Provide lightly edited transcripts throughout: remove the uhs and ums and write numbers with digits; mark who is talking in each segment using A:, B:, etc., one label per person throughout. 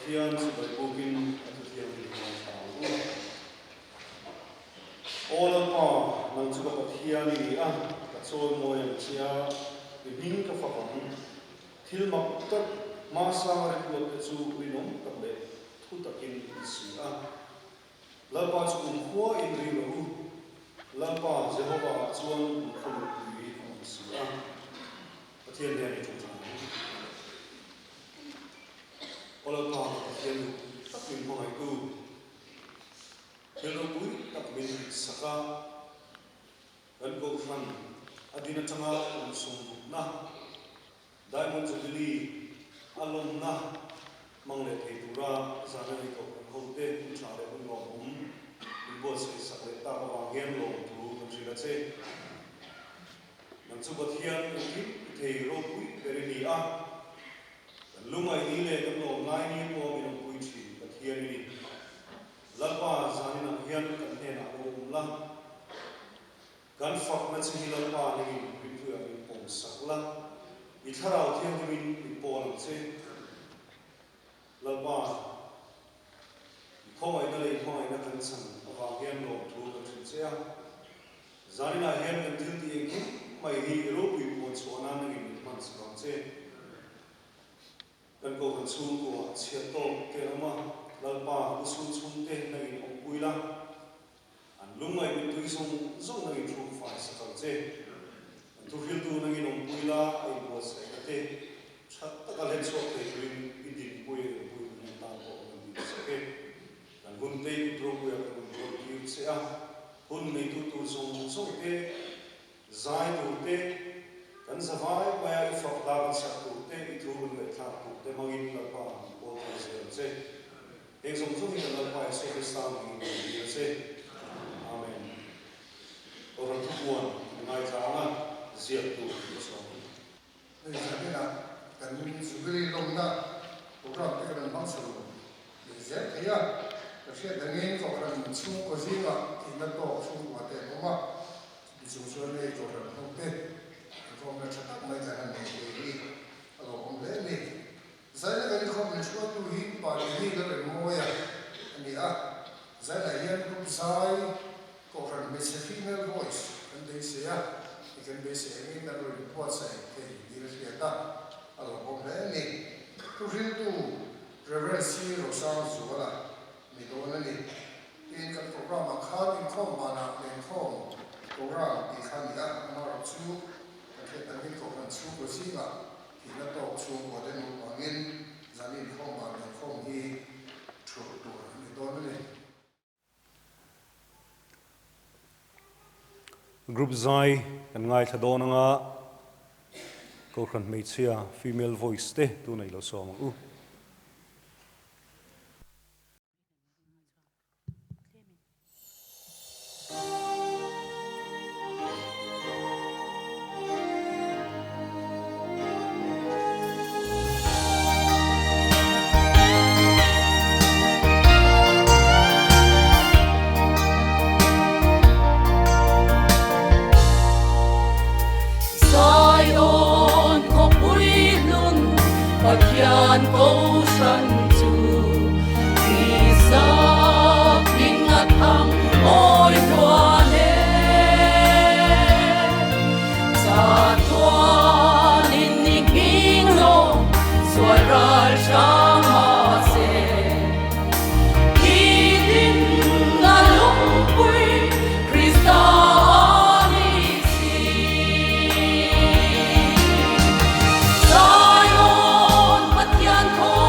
A: Pathian chibai bukin a thuthianghlim hi ngaithla ang u. Aw Lalpa, nang chu ka Pathian i ni a, ka chawimawi ang che a, i hming ka fak ang. Thil mak tak hmasanga rinruat te chu rinawm tak leh thu takin i ti si a. Lalpa chu kumkhua in ring lo u, Lalpa Jehova ah chuan kumkhua lupui a awm si a. Pathian hian i ṭawngṭai ang. Aw Lalpa ka Pathian duh tak min hmangaihtu, thil ropui tak min sak a, kan Kohhran a din aṭanga kum sawmrukna, Diamond Jubilee a lawmna hmang leh thei tura zan a nei tawh kan hote hun ṭha leh hun lawmawm min buatsaih sak leh tak avang hian lawmthu kan hrilh a che. Nang chu Pathian engkim i thei ropui ber i ni a, kan lungaih ni leh kan lawm lai ni pawh min awmpui thin Pathian i ni. Lalpa zaninah hian kan hnenah lo awm la, kan fakna che hi Lalpa nangin rinpuiah min pawm sak la, i thlarau thianghlimin min pawl ang che. Lalpa, i khawngaihna leh i hmangaihna kan chhan avang hian lawmthu kan hrilh che a. Zaninah hian kan thil tih engkim mai hi i ropui puan chhuah nan nangin min hman sak ang che. Kan kohhran chhungkua chhiat tawk te awm a, Lalpa u chhung chhungte nangin awmpui la, an lungngaih mittui zawng zawng nangin thluk fai sak ang che. An thuhriltu nangin awmpui la, a inbuatsaihna te tha taka hlen chhuak thei turin i dinpui a inpui hun atan pawh kan dil sak e. Kan hun te i kut ropuiah kan rawn rual tir che a, hun neitu tur zawng zawng te, zai tur te, kan zavai maia i fak hla kan sak tur te, i thu kan ngaihthlak tur te hmangin Lalpa min pawl thei zel ang che. Heng zawng zawng hi kan Lalpa Isua Krista hmangin kan dil a che. Amen. Kohhran thupuan kan ngaithla ang a, ziak tur ka sawm.
B: Hei zaninah kan Jubilee lawmna program te kan rawn hmang chho leh zel thei a, ka hriat dangin Kohhran chhungkaw zingah thihna tawk chhungkua te an awm a, chumi chung chuan hei Kohhran ho te inkhawmna tha tak mai kan han nei thei hi a lawmawm hle a ni. Zaina kan inkhawm min hruaitu hi Pa Lini Lalremmawia a ni a, Zaina hian group zai Kohhran hmeichhe female voice kan beisei a, hei kan beisei angin an rawn inbuatsaih thei niin a hriat a, a lawmawm hle a ni. Thuhriltu Rev. C. Rosangzuala ni dawn a ni. Tin, kan programme-ah khan inkhawm banah lenkhawm program tih kha a ni a, amaherawhchu kan hriat angin Kohhran chhungkaw zingah Thihna tawk chhungkua te nu vangin zan inkhawm ah lenkhawm hi thulh tur a ni dawn a ni.
A: Group zai kan ngaithla dawn anga Kohhran hmeichhia female voice te tunah i lo sawm ang u.
C: Zion khawpui hlun Pathian Kohhran chu Krista hming a thang mawi hluan e. Chatuanin i nghing lo sual ral hrang mahse i din a lungpui Krista a ni si. Zion Pathian thaw.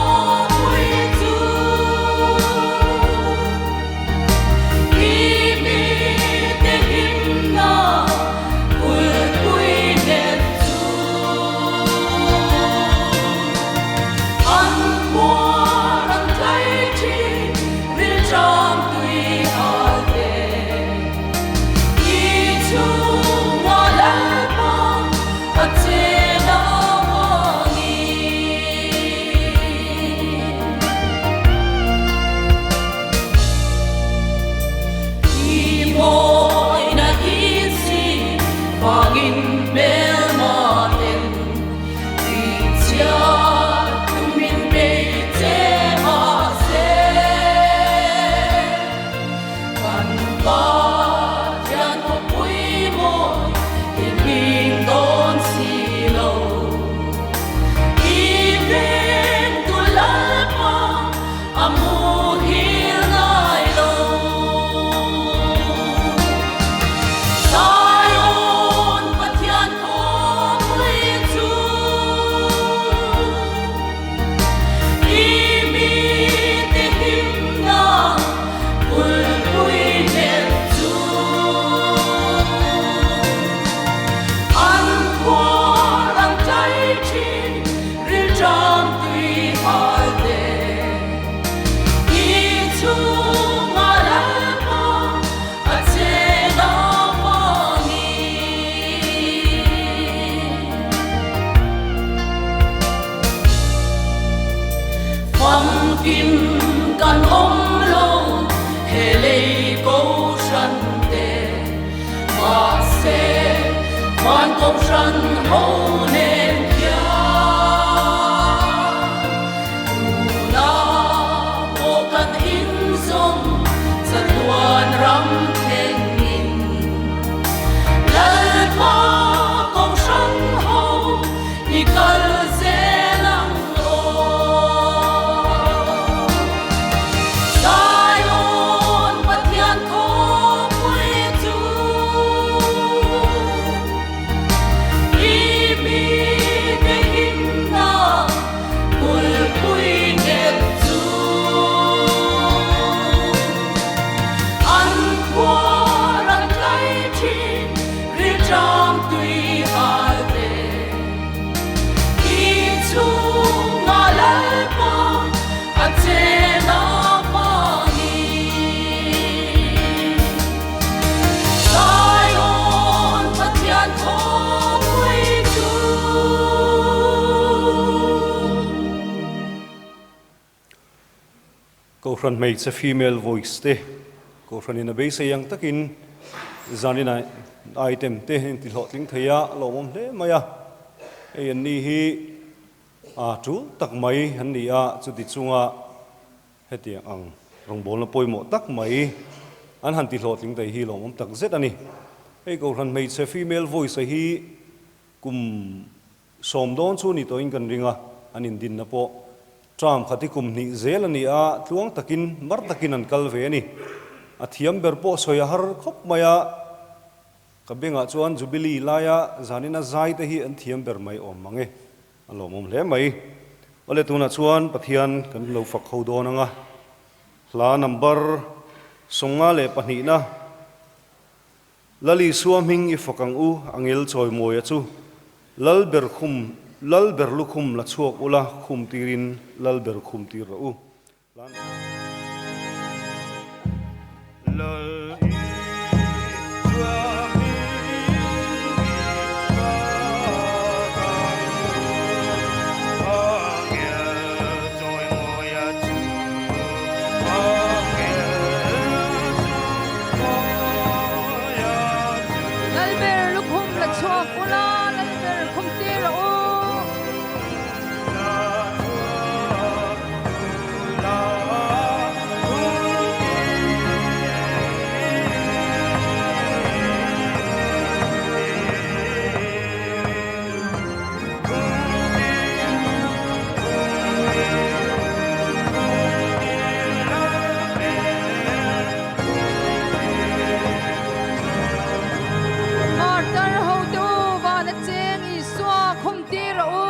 C: Famkim kan awm lo he lei kohhran te, mahse van kohhran ho nen khian tuna pawh kan inzawm chatuan ram thlengin Lalpa kohhran ho i kal zel ang aw. Zion Pathian khawpui chu i mite himna kulpui nghet chu. An khuar an tlai thin rilṭam tui hal te. I chhunga Lalpa a chen avangin. Zion Pathian khawpui chu.
A: Kohhran hmeichhe female voice te Kohhranin a beisei ang takin zanin item te an ti hlawhtling thei a, a lawmawm hle mai a. Hei an ni hi a tul tak mai an ni a, chuti chunga hetiang ang rawngbawlna pawimawh tak mai an han ti hlawhtling thei hi lawmawm tak zet a ni. Hei Kohhran hmeichhe female voice a hi kum Sawm dawn chu ni tawhin kan ring a, an indinna pawh term khat hi kum hnih zel a ni a, tluang takin, mar takin an kal ve a ni. A thiam ber pawh sawi a har khawp mai a, ka bengah chuan Jubilee laia zanina zai te hi an thiam ber mai awm mang e, a lawmawm hle mai. Awle tunah chuan Pathian kan lo fak ho dawn ang a, hla number 52na, Lal Isua hming i fak ang u, angel chawimawia chu Lal ber khum, Lal ber lukhum la chhuak ula, khum tirin Lal ber khum tir rawh u. Lal Isua hming i fak ang u, angel chawimawia chu, angel
D: Lalber lukhum la chhuak ula, Lalber khum tir rawh u. Martar hotu van a cheng Isua khum tir rawh u.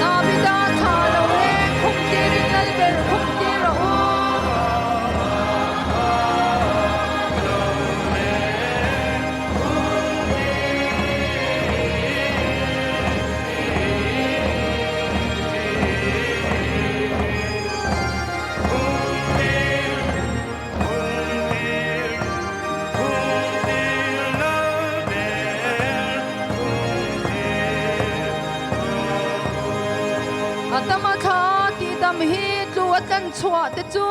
D: Davida tha lo leng khum tirin Lalber khum tir rawh u. A tam a thla tih dam hi tlu a tlan chhuah te chu.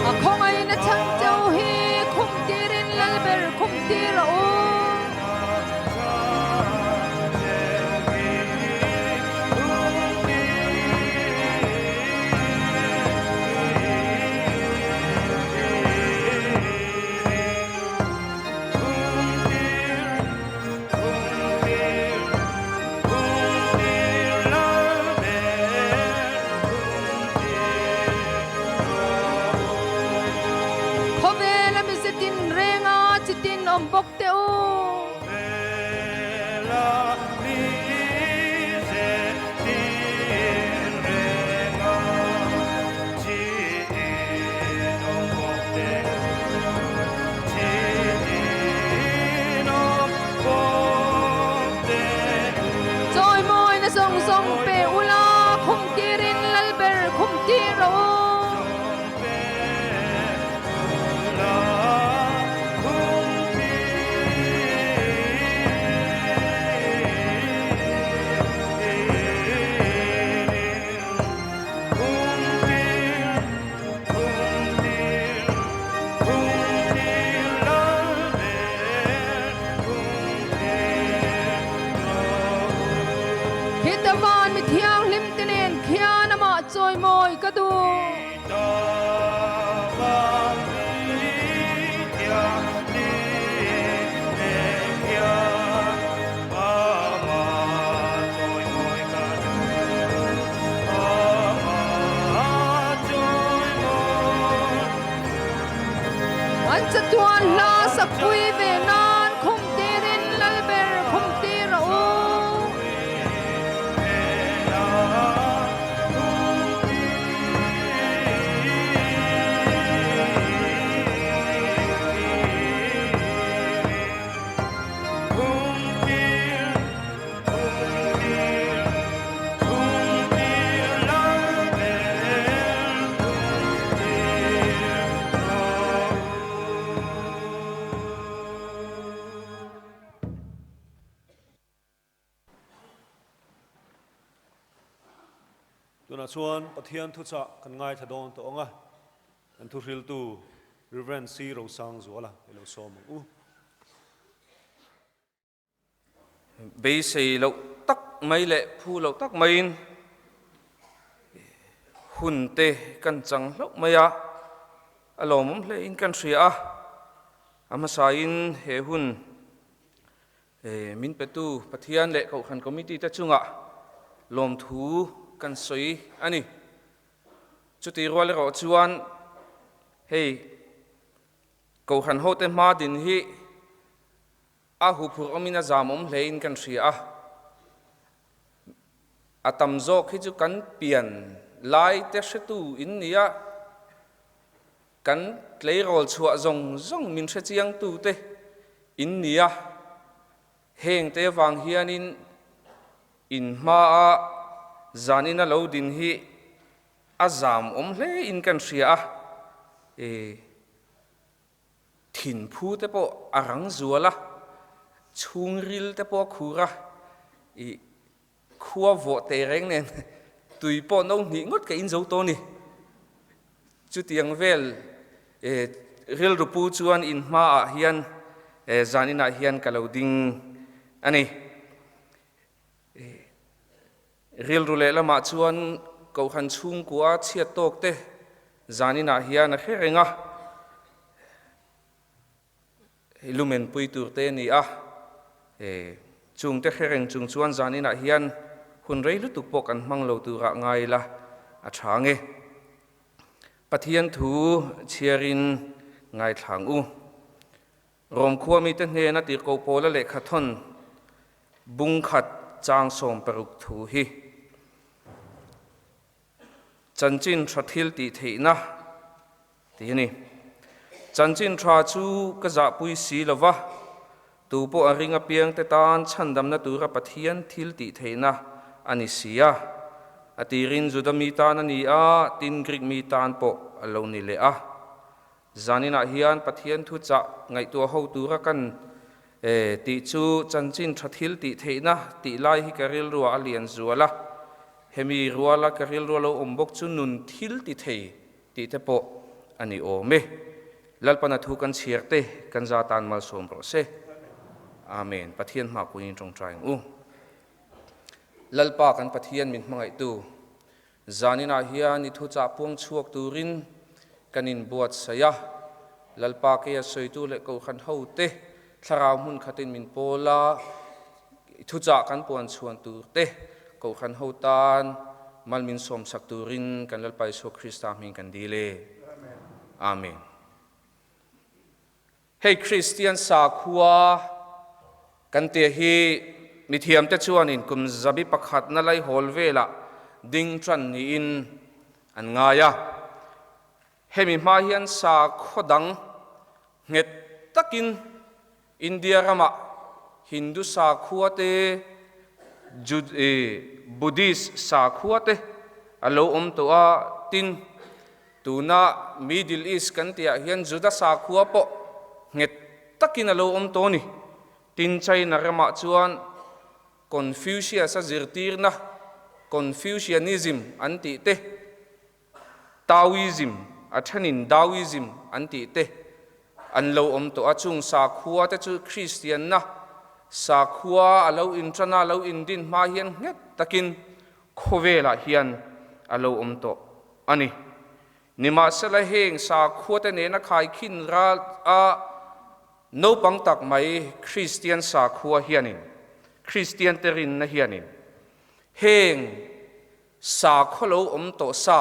D: A khawngaih na chhan cheu hi khum tirin Lalber khum tir rawh u. Khawvela mize tin renga chi tin awm bawk teh u. chawimawi ka duh. An chatuan hla sakpui ve nan khum tirin Lalber khum tir rawh u.
A: Tunah chuan Pathian thuchah kan ngaithla dawn tawh ang a, kan thuhriltu Rev. C. Rosangzuala i lo sawm ang u.
E: Beisei loh tak mai leh phu loh tak maiin hun te kan chang hlauh mai a, a lawmawm hle in kan hria a, a hmasain he hun min petu Pathian leh Kohhran Committee te chungah lawmthu kan sawi a ni. Chuti rual erawh chuan hei Kohhran hote hma din hi A huphurh awmin a zam awm hlein kan hria a, a tam zawk hi chu kan pian lai te hretu in ni a, kan tleirawl chhuah zawng zawng min hre chiangtu te in ni a, heng te vang hianin in hmaa zanin a lo din hi a zam awm hlein kan hria a, e. Thinphu te pawh a rang zual a, chhungril te pawh a khur a, ih khua vawh teh reng nen tui pawh no hnih ngawt ka inzo tawh a ni. Chutiang vel eh rilru pu chuan in hmaah hian eh zan inah hian ka lo ding a ni. Eh rilru lehlamah chuan Kohhran chhungkua chhiat tawk te zan inah hian a hre reng a, hei lumen pui tur te a ni a, eh chung te hre reng chung chuan zan inah hian hun rei lutuk pawh kan hmang lo turah ngai ila a tha nge. Pathian thu chhiarin ngaithlang u. Rom khua mite hnena tirhkoh Paula lehkha thawn bung khat chang 16 thu hi Chanchin tha thil tih theihna tih a ni. Chanchin tha chu ka zahpui si lo va, tu pawh a ring apiangte tan chhandamna tura Pathian thil tih theihna a ni si a. A tirin Juda mi tan a ni a, tin Greek mi tan pawh a lo ni leh a. Zaninah hian Pathian thuchah ngaihtuah ho tura kan tih chu chanchin tha thil tih theihna tih lai hi ka rilruah a lian zual a, hemi ruala ka rilrua lo awm bawk chu nun thil ti thei tih te pawh a ni awm e. Lalpana thu kan chhiar te kan za tan malsawm rawh se. Amen. Pathian hma kunin tawngtai ang u. Lalpa kan Pathian min hmangaihtu Zaninah hian i thuchah puang chhuak turin kan inbuatsaih a, Lalpa keia sawitu leh Kohhran hote thlarau hmun khatin min pawl a, i thuchah kan puan chhuan tur te Kohhran ho tan mal min sawmsak turin kan Lalpa Isua Krista hming kan dil e. Amen. Hei Kristian sakhua kan tih hi mithiamte chuanin kum zabi pakhatna laihawl velah ding tan niin an ngai a. Hemi hma hian sakhaw dang nghet takin India ramah Hindu sakhua te, Buddhist sakhua te a lo awm tawh a, tin Tuna Middle East kan tihah hian Juda sakhua pawh nghet takin a lo awm tawh a ni. Tin, China ramah chuan Confucius-a zirtirna, Confucianism an tih te, Taoism, a thenin Daoism an tih te an lo awm tawh a. Chung sakhua te chu Kristianna sakhua a lo inṭana, a lo indin hma hian nghet takin khawvelah hian a lo awm tawh a ni. Nimahsela heng sakhua te nena khaikhin ral a naupang tak mai Kristian sakhua hianin, Kristian te rinna hianin heng sakhaw lo awm tawh sa,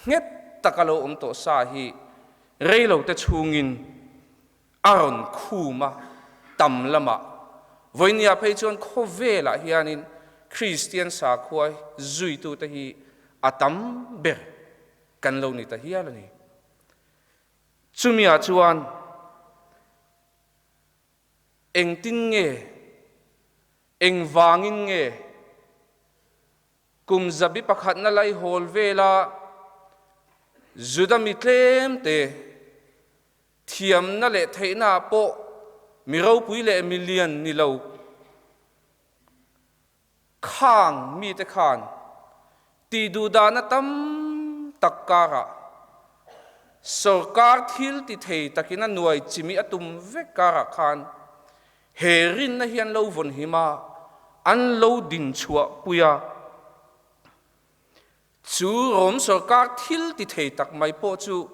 E: nghet taka lo awm tawh sa hi rei lo te chhungin a rawn khum a, tam lamah vawinia phei chuan khawvelah hianin Kristian sakhua zuitute hi a tam ber kan lo ni ta hial a ni. Chumiah chuan engtin nge, engvangin nge Kum zabi pakhatna laihawl vela Juda mi tlemte thiamna leh theihna ah pawh mi ropui leh mi lian ni lo khang mite khan tih duhdahna tam tak karah sorkar thil ti thei takin a nuai chimi a tum vek karah khan He rinna hi an lo vawn him a, an lo din chhuah pui a. Chu Rom sorkar thil ti thei tak mai pawh chu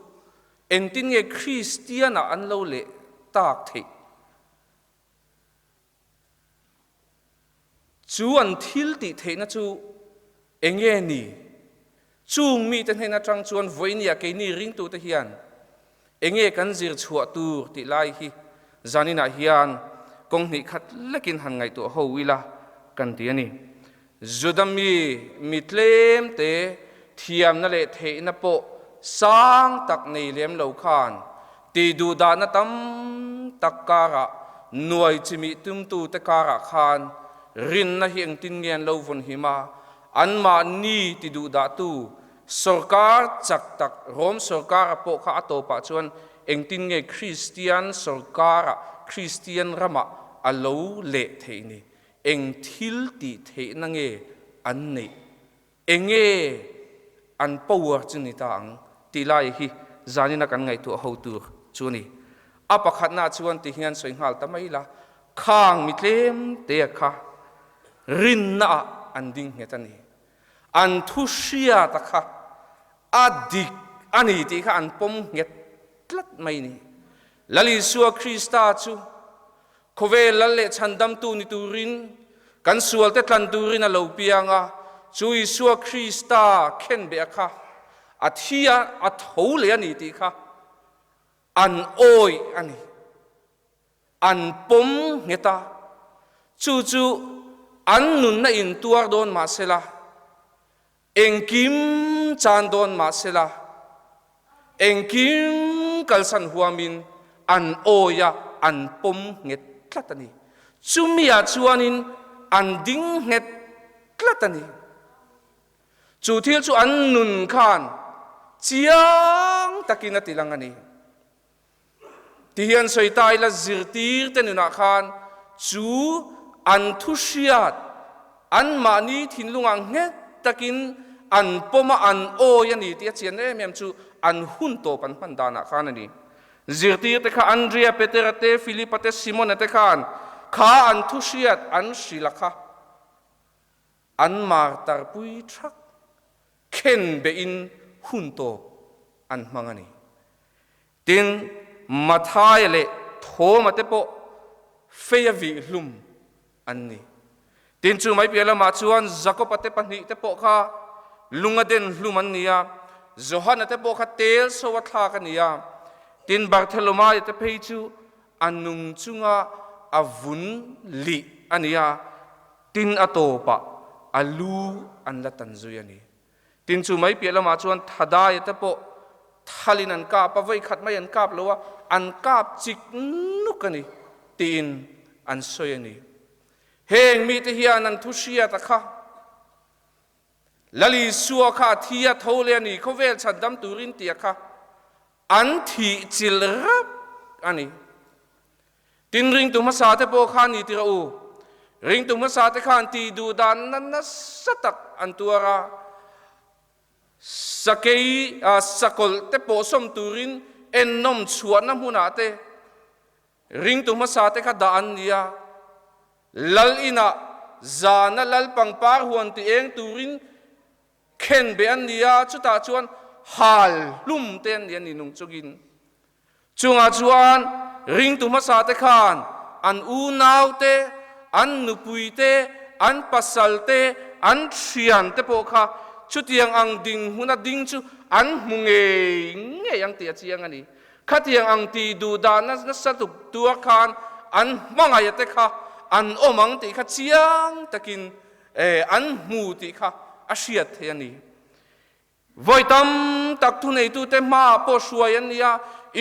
E: engtin nge Kristian-ah an lo leh tak theih? Chu an thil tih theihna chu enge ni? Chung mite hnen atang chuan vawinia keini ringtute hian enge kan zir chhuah tur tih lai hi zaninah hian kawng hnih khat lekin han ngaihtuah ho ila kan ti a ni. Juda mi mi tlemte thiamna leh theihna pawh sang tak nei lem lo khan tih duhdahna tam tak karah nuai chimih tumtute karah khan rinna hi engtin nge an lo vawn him a, Anmahni ti duhdahtu sorkar chak tak Rom sorkara pawh kha a tawpah chuan engtin nge Kristian sorkara, Kristian ramah a lo leh theih ni? Eng thil tih theihna nge an neih? Enge an power chu ni ta ang? Tih lai hi zanina kan ngaihtuah ho tur chu a ni. A pakhatnaah chuan ti hian sawi nghal ta mai la, khang mi tlem te kha Rinna ah an ding nghet a ni. An thu hriata kha a dik a ni tih kha an pawm nghet tlat mai ni. Lal Isua Krista chu khawvel lal leh chhandamtu ni turin, kan sualte tlan turin a lo piang a, chu Isua Krista khenbeh a kha a thi a, a tho leh a ni tih kha an awih a ni. An pawm nghet a, chu chu an nunna in tuar dawn mah sela, engkim chan dawn mah sela, engkim kalsan huamin an awi a, an pawm nghet tlat a ni. Chumiah chuanin an ding nghet tlat a ni. Chu thil chu an nun khan chiang takin a tilang a ni. Ti hian sawi ta ila zirtir te nunah khan chu an thu hriat anmahni thinlungah nghet takin an pawm a, an awi a ni tih a chian em em chu an hun tawp an hman danah khan a ni. Zirtir te kha Andrea, Petera te, Filipa te, Simona te khan kha an thu hriat an hrilh a kha an martarpui thak khen behin hun tawp an hmang a ni. Tin, Mathaia leh Thoma te pawh feia vih hlum an ni. Tin, chu mai piah lamah chuan Jakoba te pahnih te pawh kha lunga den hlum an ni a, Johana te pawh kha tel so a thlak a ni a, tin Bartholomaia te phei chu a nung chunga a vun lih a ni a, Tin a tawpah a lu an la tan zui a ni. Tin chu mai piah lamah chuan Thadaia te pawh thalin an kap a, vawikhat mai an kap lo a, an kap chik nuk a ni tiin an sawi a ni. Heng mite hian an thu hriat a kha Lal Isua kha a thi a tho leh a ni, khawvel chhandam turin tih a kha an thih chilh rap a ni. Tin ringtu hmasa te pawh kha ni tirh u. Ringtu hmasa te khan tih duh dan na nasa tak an tuar a, sakei sakawlh te pawh sawm turin ennawm chhuahna hmunah te ringtu hmasa te kha dah an ni a. Lal inah zana lal pangpar huan ti eng turin. Khen beh an ni a, chutah chuan hal hlum te an ni a ni nung chungin. Chungah chuan ringtu hmasa te khan an unau te, an nupui te, an pasal te, an thian te pawh kha chutiang ang dinghmun a ding chu an hmu ngei ngei ang tih a chiang a ni. Khatiang ang tih duh dahna nasa tuk tuar khan an hmangaih te kha an awm ang tih kha chiang takin an hmu tih kha a hriat theih a ni. Vawi tam tak thuneitute hmaah pawh hruai an ni a,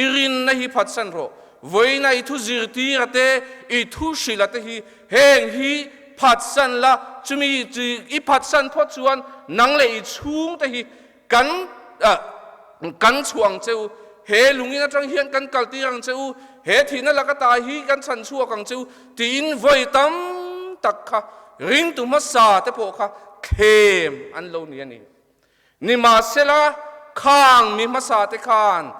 E: i rinna hi phatsan rawh. Vawiina i thu zirtira te, i thu hrilha te hi heng hi phatsan la, chumi i phatsan phawt chuan nang leh i chhungte hi kan kan chhuah ang che u. He lungin atang hian kan kaltir ang che u, he thihna laka ta hi kan chhan chhuak ang che u tiin vawi tam tak kha ringtu hmasa te pawh kha thlem an lo ni a ni. Nimahsela, khang mi hmasa te khan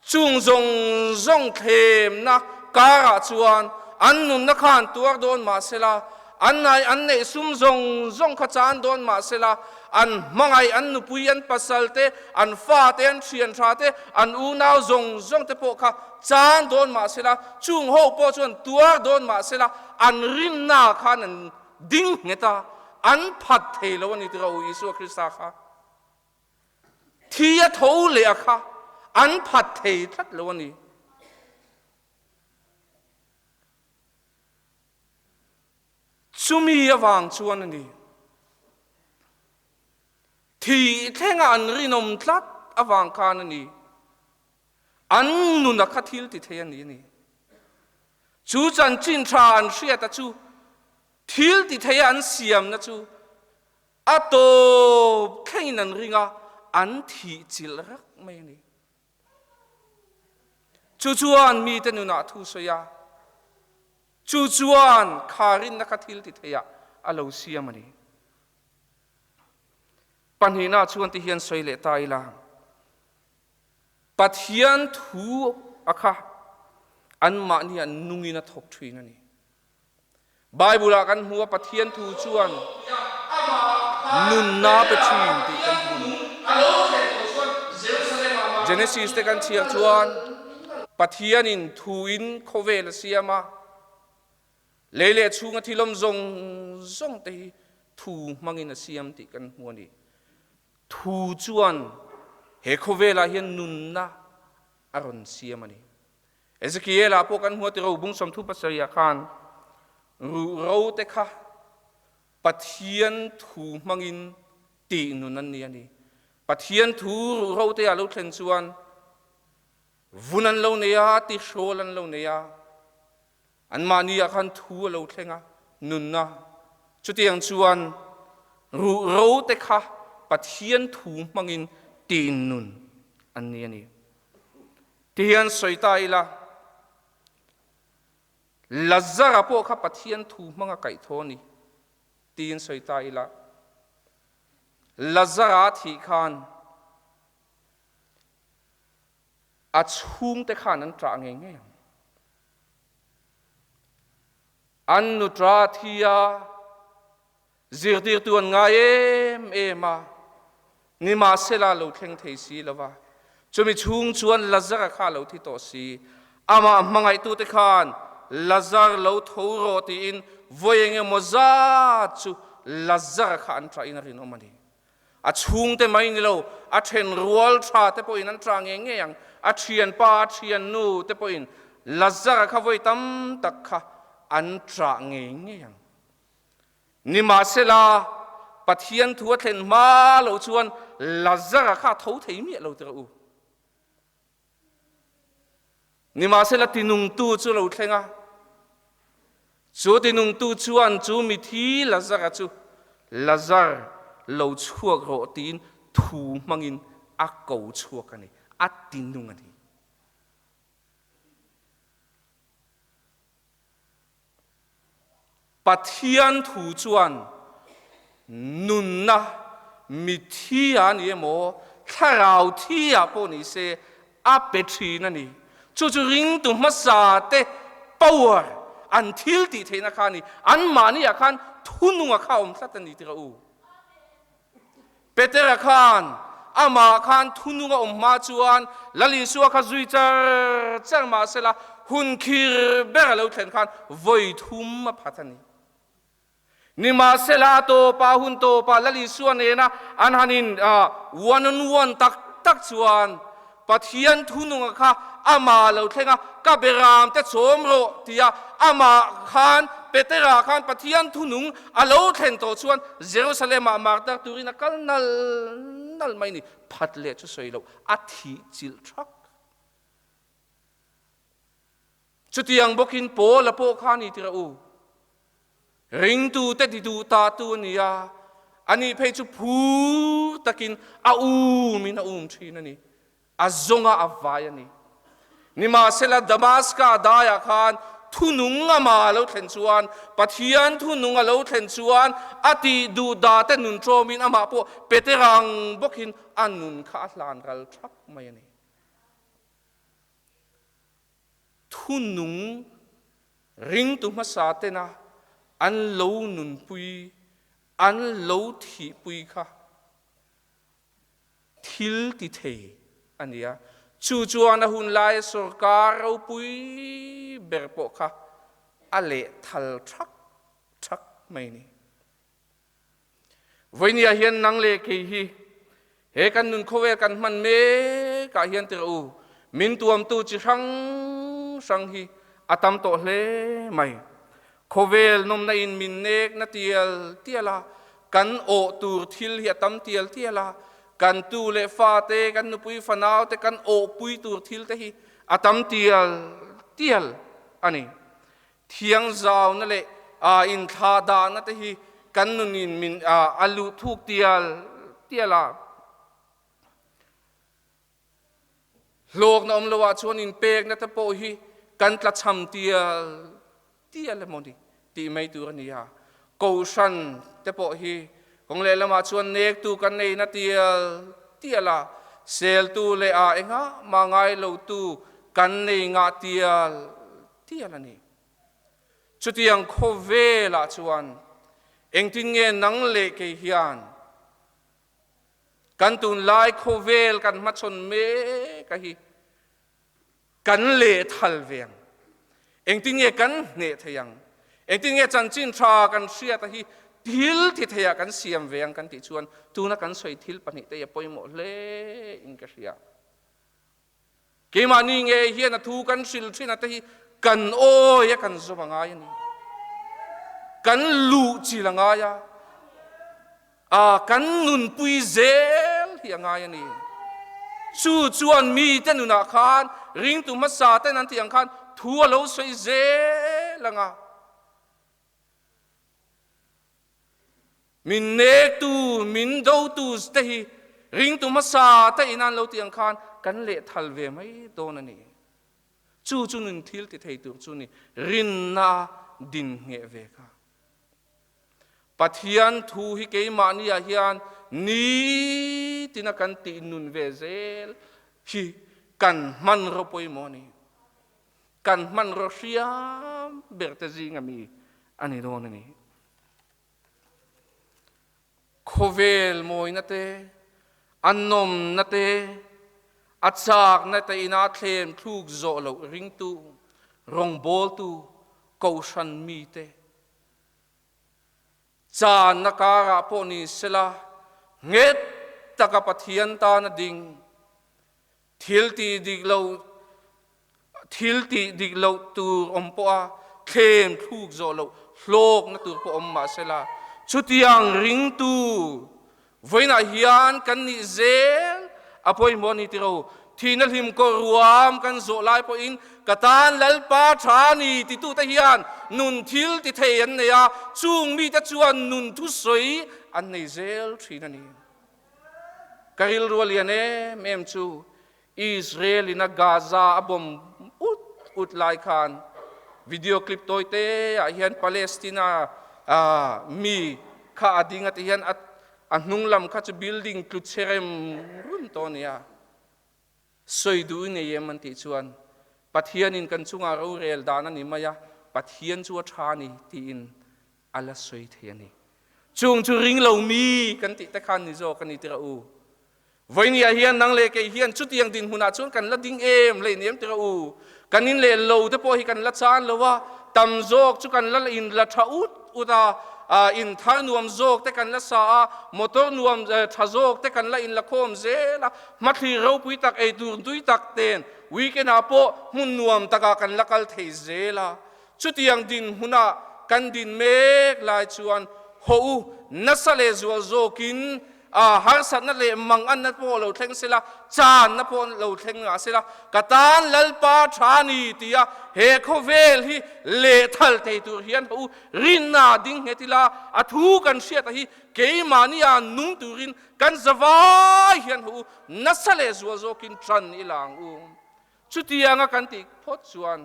E: chung zawng zawng thlemna karah chuan an nunna khan tuar dawn mahsela, an nai an neih sum zawng zawng kha chan dawn mahsela, an hmangaih an nupui an pasal te, an fa te, an thian tha te, an unau zawng zawng te pawh kha chan dawn mahsela, chung ho pawh chuan tuar dawn mahsela, an rinna khan an Ding nghet a, an phat thei lo a ni tirah u Isua Krista kha. Thi a tho leh a kha an phat thei tlat lo a ni. Chumi avang chuan a ni. Thi thlenga an rinawm tlat avang khan a ni. An nun a kha thil ti thei a ni a ni. Chu chanchin tha an hriata chu thil ti theia an siamna chu a tawp thlengin an ring a, an thih chilh rak mai a ni. Chu chuan mite nunah thu sawi a, chu chuan kha rinna kha thil ti theiah a lo siam a ni. Pahnihna chuan ti hian sawi leh ta ila. Pathian thu a kha anmahni an nungin a thawk thin a ni. Bible ah kan hmu a Pathian thu chuan nunna pe thin tih kan hmu. Genesis te kan chhiar chuan Pathianin thu in khawvel a siam a, lei leh chhunga thilawm zawng zawng te hi thu hmangin a siam tih kan hmu a ni. Thu chuan he khawvelah hian nunna a rawn siam a ni. Ezekiel-ah pawh kan hmu a ti robung 37 ah khan ruhro te kha Pathian thu hmangin tih nun an ni a ni. Pathian thu ruhro te ah lo thlen chuan vun an lo nei a, tihrawl an lo nei a, Anmahni ah khan thu a lo thleng a, nunna. Chutiang chuan ruhro te kha Pathian thu hmangin tin nun an ni a ni. Tihian sawi ta ila, Lazara pawh kha Pathian thu hmanga kaihthawh a ni tiin sawi ta ila, Lazara thih khan a chhungte khan an ṭah ngei ngei ang. An nuṭa thi a, zirtirtu an ngai em em a, nimahsela lo thleng thei si lo va. Chumi chhung chuan Lazara kha a lo thi tawh si. Amah hmangaihtute khan Lazar lo tho rawh tiin vawi eng emaw zat chu Lazara kha an ṭahin a rinawm a ni. A chhungte mai ni lo, a then rual tha te pawhin an tah ngei ngei ang. A thianpa, a thiannu te pawhin Lazara kha vawi tam tak kha an tah ngei ngei ang. Nimahsela, Pathian thu a thlen hma lo chuan Lazara kha a tho thei miah lo tirh u. Nimahsela tinungtu chu lo thleng a, chu tinungtu chuan chu mithi Lazara chu, Lazar, lo chhuak rawh tiin thu hmangin a ko chhuak a ni, a tinung a ni. Pathian thu chuan nunna mithi a ni emaw, thlarau thi ah pawh ni se a pe thin a ni. Chu chu ringtu hmasa te power, an thil tih theihna kha a ni. Anmahni ah khan thununga kha a awm tlat a ni tirah u. Petera khan amah khan thunung a awm hma chuan Lal Isua kha zui char char mahsela hun khir ber a lo thlen khan vawi thum a phat a ni. Nimahsela a tawpa hun tawpa Lal Isua nena an han in one on one tak tak chuan Pathian thununga kha amah lo thleng a, ka beram te chawm rawh tia amah khan Petera khan Pathian thunung a lo thlen tawh chuan Jerusalem-ah martar turin a kal nal nal mai ni. Phat leh chu sawi loh a thih chilh thak. Chutiang bawkin Paula pawh kha ni tirah u. Ringtute ti duh ta tu a ni a, ani phei chu phur takin a umin a um thin a ni. A zawnga a vai a ni. Nimahsela Damaska daiah khan thunung ama a lo thlen chuan, Pathian thunung a lo thlen chuan a tih duh dah te nun ṭawmin amah pawh Peterang bawkin a nun kha a hlan ral ṭhak mai a ni. Thunung ringtu hmasa tena an lo nunpui, an lo thihpui kha thil ti thei a ni a. Chu chuan a hun laia sorkar ropui ber pawh kha a lehthal thak thak mai a ni. Vawinia hian nang leh kei hi he kan nun khawvel kan hman mek ah hian tirh u, min tuamtu chi hrang hrang hi a tam tawh hle mai. Khawvel nawmna in min nek na tial tial a, kan awh tur thil hi a tam tial tial a, kan tu leh fa te, kan nupui fanau te kan awhpui tur thil te hi a tam tial tial a ni. Thiangzauna leh inthlahdahna te hi kan nunin min a luh thuk tial tial a. Hlawkna awm loah chuan inpekna te pawh hi kan tlachham tial tial emaw ni tih mai tur a ni a. Kohhran te pawh hi kawng lehlamah chuan nektu kan neina tial tial a, seltu leh a engah mah ngai lotu kan nei ngah tial tial a ni. Chutiang khawvelah chuan engtin nge nang leh kei hian kan tunlai khawvel kan hmachhawn mek a hi kan lehthal ve ang? Engtin nge kan hneh thei ang? Engtin nge chanchin tha kan hriat a hi thil thi theiah kan siam ve ang kan tih chuan tuna kan sawi thil pahnihte hi a pawimawh hle in ka hria. Keimahni nge hian a thu kan hril thin a te hi kan awi a kan zawm a ngai a ni. Kan luh chil a ngai a, a kan nunpui zel hi a ngai a ni. Chu chuan mite nunah khan ringtu hmasa ten an tih ang khan thu a lo sawi zel ang a. Min nektu, min dotu te hi ringtu hmasa te in an lo tih ang khan kan lehthal ve mai dawn a ni. Chu chu nun thil ti thei tur chu ni, rinna din ngheh ve kha. Pathian thu hi keimahni ah hian nitina kan tih nun ve zel hi kan hmanraw pawimawh a ni. Kan hmanraw hriam ber te zinga mi a ni dawn a ni. Khawvel mawina te, a nawmna te, a chakna te ina thlem thluk zawh loh ringtu, rawngbawltu, kohhran mite channa karah pawh ni sela nghet taka Pathian tana ding, thil tih dik lo thil tih dik loh tur awm pawh a thlem thluk zawh loh hlawkna tur pawh awm mah sela, chutiang ringtu vawiinah hian kan nih zel a pawimawh a ni tiro. Thihna hlim kawr ruam kan zawh lai pawhin ka tan Lalpa tha a ni titute hian nun thil ti thei an nei a, chung mite chuan nun thusawi an nei zel thin a ni. Ka rilru a lian em em chu Israel in a Gaza a bomb ut ut lai khan video clip tawi te ah hian Palestina mi kha a ding a ti hian a hnung lam kha chu building tlu chhe rem rum tawh a nia. Sawi duh i nei em an tih chuan Pathian in kan chungah rorel dan a ni mai a, Pathian chu a tha a ni tiin a la sawi thei a ni. Chung chu ring lo mi kan tih te khan ni zawk a ni tirah u. Vawinia hian nang leh kei hian chutiang dinhmunah chuan kan la ding em hlei nem tirah u. Kan in leh lo te pawh hi kan la chan lo a, tam zawk chu kan la in la tha ut ut a, in thar nuam zawk te kan la sa a, motor nuam tha zawk te kan la in la khawm zel a, hmathlir ropui tak ei tur tui tak ten weekend ah pawh hmun nuam takah kan la kal thei zel a. Chutiang dinhmunah kan din mek lai chuan haw u nasa leh zual zawkin harsatna leh manganna pawh lo thleng sela, channa pawh lo thleng ngah sela, ka tan Lalpa tha ni tia he khawvel hi lehthal thei tur hian haw u rinna ding nghet ila, a thu kan hriata hi keimahnia nung turin kan zavai hian haw u nasa leh zual zawkin tan ila ang u. Chutianga kan tih phawt chuan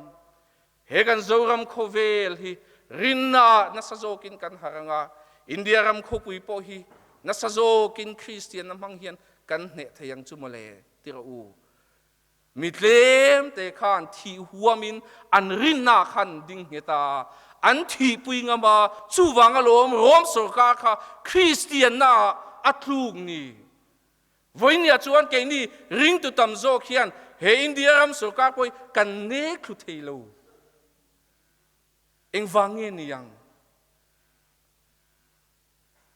E: He kan Zoram khawvel hi rinna ah nasa zawkin kan harh ang a, India ram khawpui pawh hi nasa zawkin Kristianna hmang hian kan hneh thei ang chu mawle ti rawh u. Mi tlem te khan thih huamin an rinna khan ding nghet a, an thihpui ngam a, chuvang alawm Rom sorkar kha Kristianna ah a tluk ni. Vawinia chuan keini ringtu tam zawk hian he India ram sorkar pawh hi kan nek thlu thei lo. Engvang nge ni ang?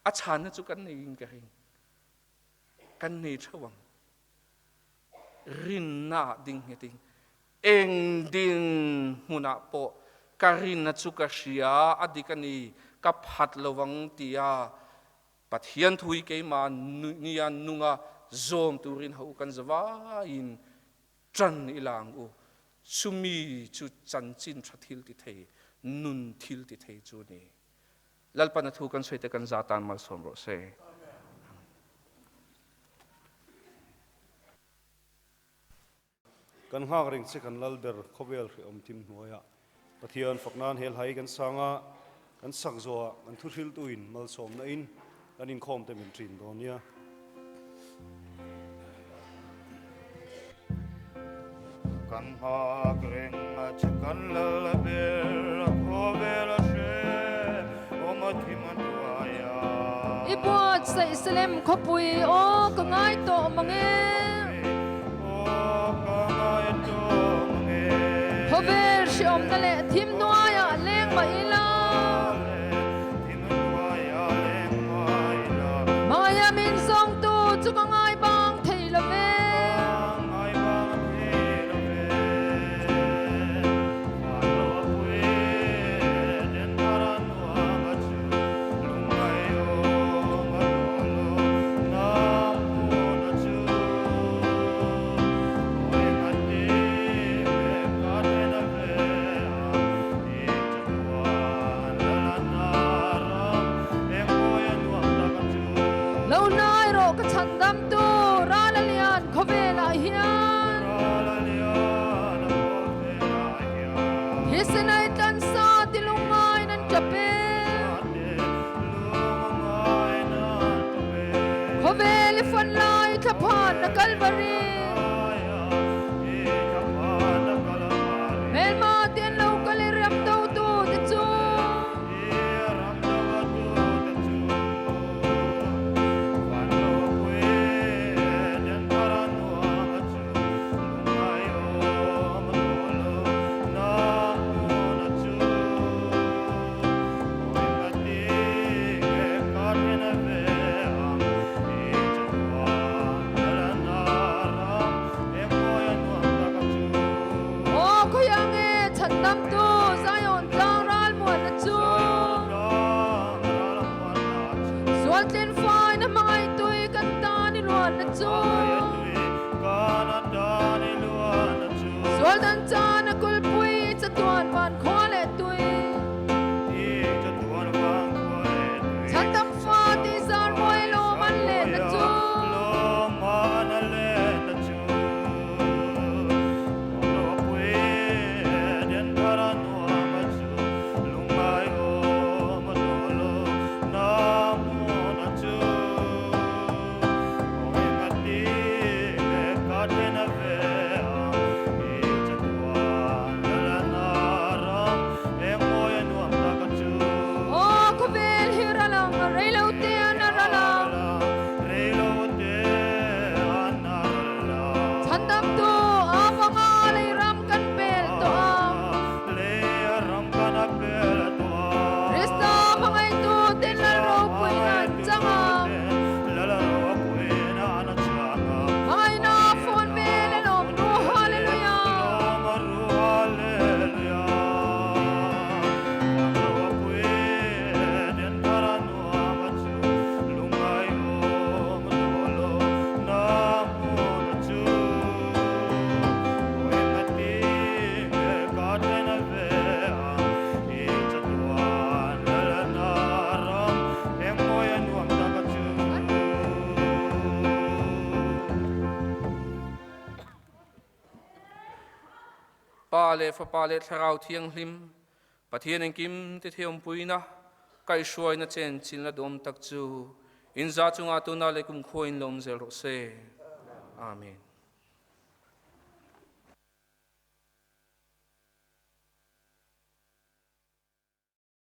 E: A chhanna chu kan neiin ka ring. Kan nei theuh ang. Rinna ah ding nghetin eng din hmunah pawh ka rinna chu ka hria a dik a ni, ka phat lovang tia Pathian thu hi keimah nia nunga zawm turin ho kan zavaiin ṭan ila ang u. Chumi chu chanchin ṭha thil ti thei, nun thil ti thei chu a ni. Lalpan a thu kan sawi te kan za tan malsawm rawh se.
A: Kan nghak reng che kan lal ber khawvel hrehawm thim hnuaiah Pathian fak nan hel hai kan sang a, kan sak zawhah kan thuhriltuin malsawmna in kan inkhawm te min ṭin dawn nia.
F: Kan nghak reng a che kan lal ber khawvel a hrehawm a thim hnuaiah.
D: I buatsaih Salem khawpui aw ka ngai tawh mang e. Khawvel hreawmna leh thim hnuaiah leng mah ila. Hmangaih a min zawngtu chu ka ngai bang thei lo ve. Lo hnai rawh ka chhandamtu ral a lian khawvelah hian. Thisen ai tlansa ti lungngain an tap e. Khawvel i fan lai thlaphan na Kalvari. Hmelma te an lo kal i ram dotu te chu.
E: Pa leh Fapa leh Thlarau Thianghlim, Pathian engkim ti thiawmpuina, kaihhruaina chenchilhna duhawm tak chu in za chungah tuna leh kumkhua in lawm zel rawh se. Amen.